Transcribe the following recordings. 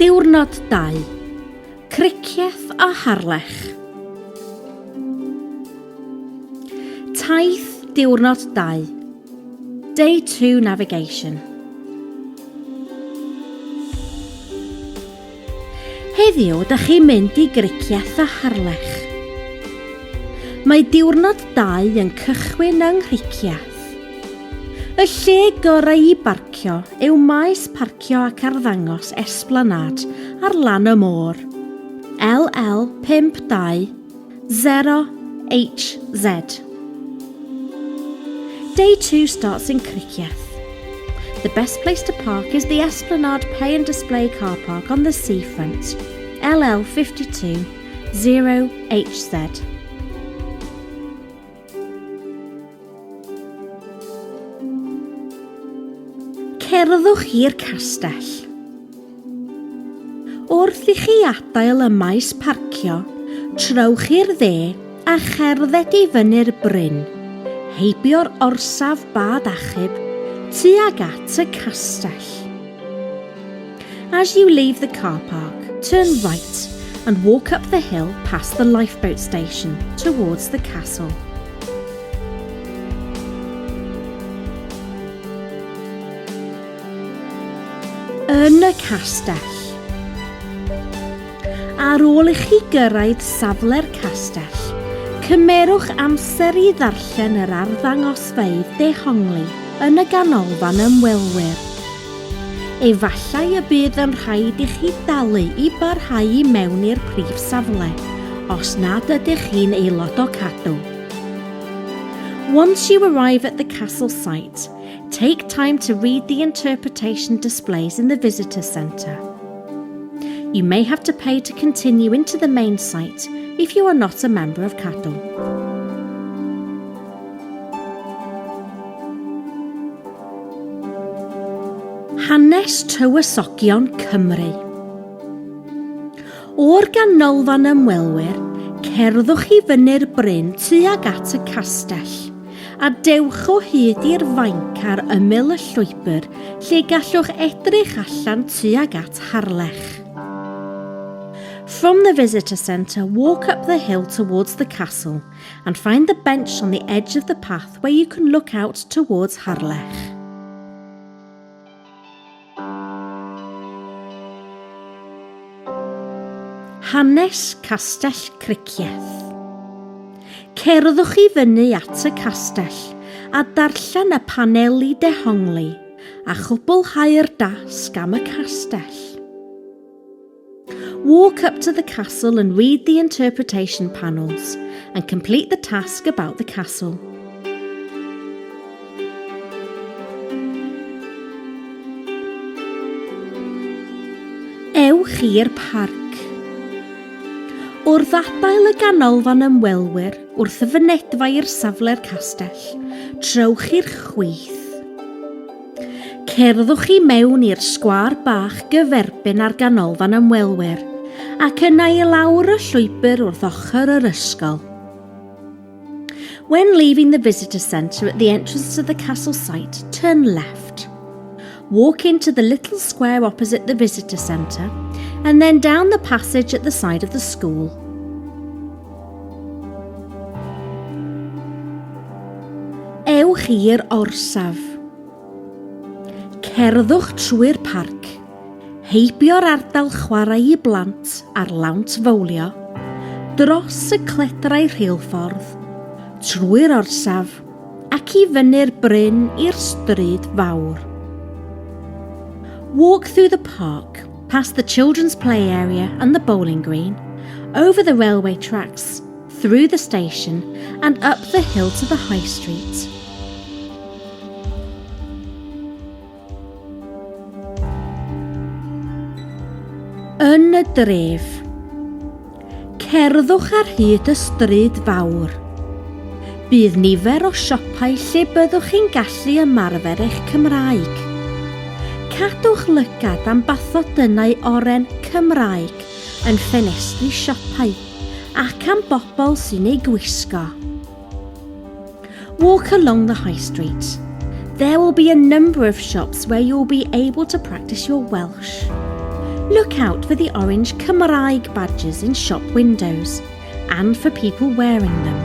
Diwrnod 2. Cricieth a Harlech. Taith Diwrnod 2. Day 2 Navigation. Heddiw, da chi'n mynd i Gricieth a Harlech. Mae diwrnod 2 yn cychwyn yng Nghricieth. Y lle gorau i barcio yw maes parcio ac arddangos Esplanade ar lan y môr, LL 52 0HZ. Day 2 starts in Cricieth. The best place to park is the Esplanade Pay and Display car park on the seafront, LL 52 0HZ. Cerddwch i'r castell. Wrth i chi adael y maes parcio, trowch i'r dde a cherdded i fyny'r bryn, heibio'r orsaf bad achub, tuag at y castell. As you leave the car park, turn right and walk up the hill past the lifeboat station towards the castle. Yn y castell. Ar ôl i chi gyrraedd safle'r castell, cymerwch amser i ddarllen yr arddangosfeydd dehongli yn y ganolfan ymwelwyr. Efallai y bydd yn rhaid i chi dalu i barhau i mewn i'r prif safle os nad ydych chi'n aelod o Cadw. Once you arrive at the castle site, take time to read the interpretation displays in the visitor centre. You may have to pay to continue into the main site if you are not a member of Cadw. Hanes Tywysogion Cymru. O'r ganolfan ymwelwyr, cerddwch i fyny'r bryn tuag at y castell, a dewch o hyd i'r fainc ar ymyl y llwybr lle gallwch edrych allan tuag at Harlech. From the visitor centre, walk up the hill towards the castle and find the bench on the edge of the path where you can look out towards Harlech. Hanes Castell Cricieth. Cerddwch i fyny at y castell a darllen y paneli dehongli a chwblhau'r dasg am y castell. Walk up to the castle and read the interpretation panels and complete the task about the castle. Ewch i'r parc. Wrth adael y ganolfan ymwelwyr wrth y fynedfa i'r safle'r castell, trowch i'r chwith. Cerddwch i mewn i'r sgwâr bach gyferbyn â'r ganolfan ymwelwyr ac yna i lawr y llwybr wrth ochr yr ysgol. When leaving the visitor centre at the entrance to the castle site, turn left. Walk into the little square opposite the visitor centre and then down the passage at the side of the school. Ewch i'r orsaf. Cerddwch trwy'r parc, heibio'r ardal chwarae i blant a'r lawnt fowlio, dros y cledrau rheilffordd, trwy'r orsaf ac i fyny'r bryn i'r stryd fawr. Walk through the park, past the children's play area and the bowling green, over the railway tracks, through the station and up the hill to the high street. Yn y dref. Cerddwch ar hyd y stryd fawr. Bydd nifer o siopau lle byddwch chi'n gallu ymarfer eich Cymraeg. Cadwch lygad am bathodynnau oren Cymraeg yn ffenestri siopau ac am bobl sy'n eu gwisgo. Walk along the high street. There will be a number of shops where you'll be able to practice your Welsh. Look out for the orange Cymraeg badges in shop windows and for people wearing them.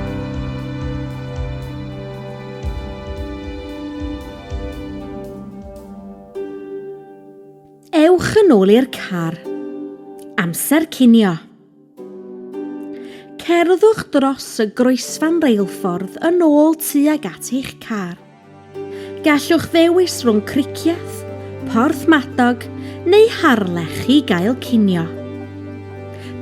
Ewch yn ôl i'r car. Amser cinio. Cerddwch dros y groesfan reilffordd yn ôl tuag at eich car. Gallwch ddewis rhwng Cricieth, Porthmadog neu Harlech i gael cinio.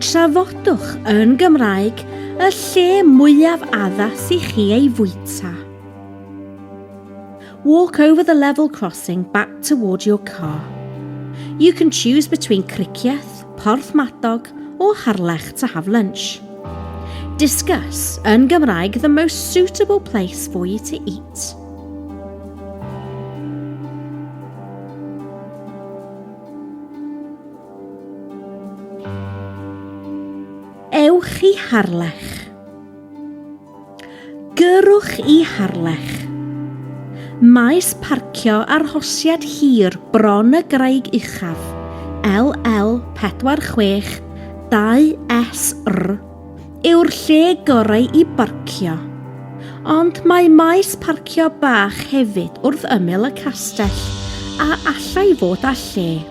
Trafodwch yn Gymraeg y lle mwyaf addas i chi ei fwyta. Walk over the level crossing back toward your car. You can choose between Cricieth, Porthmadog or Harlech to have lunch. Discuss, yn Gymraeg, the most suitable place for you to eat. Ewch i Harlech. Gyrrwch i Harlech. Maes parcio arhosiad hir bron y Graig Uchaf, LL 46 2SR, yw'r lle gorau i barcio. Ond mae maes parcio bach hefyd wrth ymyl y castell, a allai fod â lle.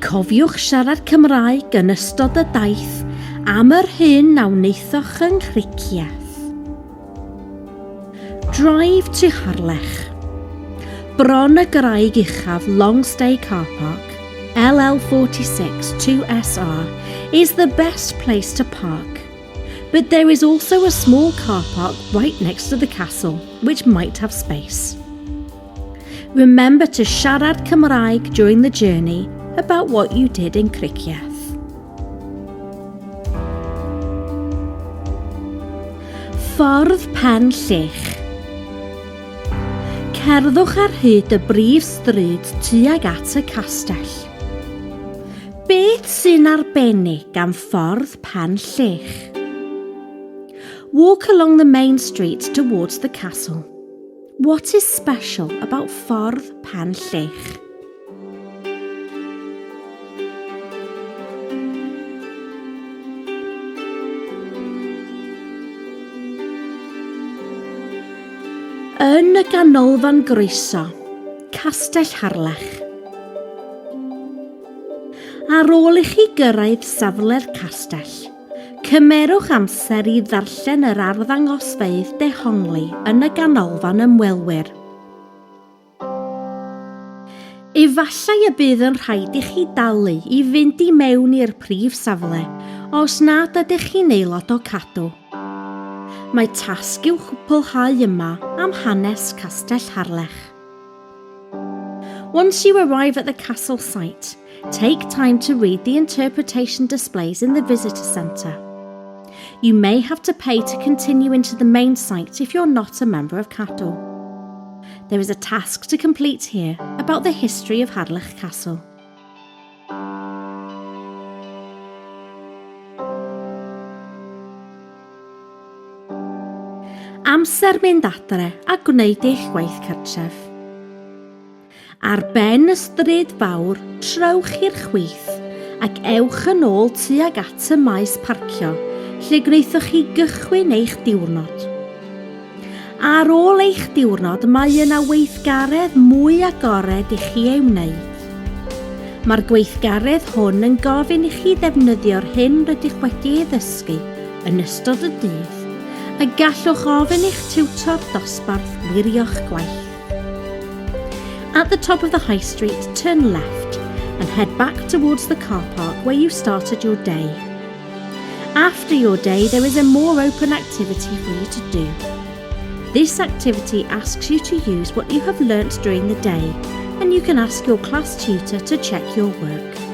Cofiwch siarad Cymraeg yn ystod y daith am yr hyn a wnaethoch yng Nghricieth. Drive to Harlech. Bron y Graig Uchaf Long Stay Car Park, LL46 2SR, is the best place to park. But there is also a small car park right next to the castle, which might have space. Remember to siarad Cymraeg during the journey about what you did in Cricieth. Ffordd Pen Llech. Cerddwch ar hyd y brif stryd tuag at y castell. Beth sy'n arbennig am Ffordd Pen Llech? Walk along the main street towards the castle. What is special about Ffordd Pen Llech? Yn y Ganolfan Groeso, Castell Harlech. Ar ôl i chi gyrraedd safle'r castell, Cymerwch amser i ddarllen yr arddangosfeydd dehongli yn y ganolfan ymwelwyr. Efallai y bydd yn rhaid i chi dalu i fynd i mewn i'r prif safle os nad ydych chi'n aelod o Cadw. Mae tasg i'w chwblhau yma am hanes Castell Harlech. Once you arrive at the castle site, take time to read the interpretation displays in the visitor centre. You may have to pay to continue into the main site if you're not a member of Cadw. There is a task to complete here about the history of Harlech Castle. Amser mynd adre a gwneud eich gwaith cartref. Ar ben y stryd fawr, trowch i'r chwith ac ewch yn ôl tuag at y maes parcio lle gwnaethoch chi gychwyn eich diwrnod. Ar ôl eich diwrnod mae yna weithgaredd mwy agored i chi ei wneud. Mae'r gweithgaredd hwn yn gofyn i chi ddefnyddio'r hyn rydych wedi ei ddysgu yn ystod y dydd, a gallwch ofyn i'ch tiwtor dosbarth wirio'ch gwaith. At the top of the high street, turn left and head back towards the car park where you started your day. After your day, there is a more open activity for you to do. This activity asks you to use what you have learnt during the day, and you can ask your class tutor to check your work.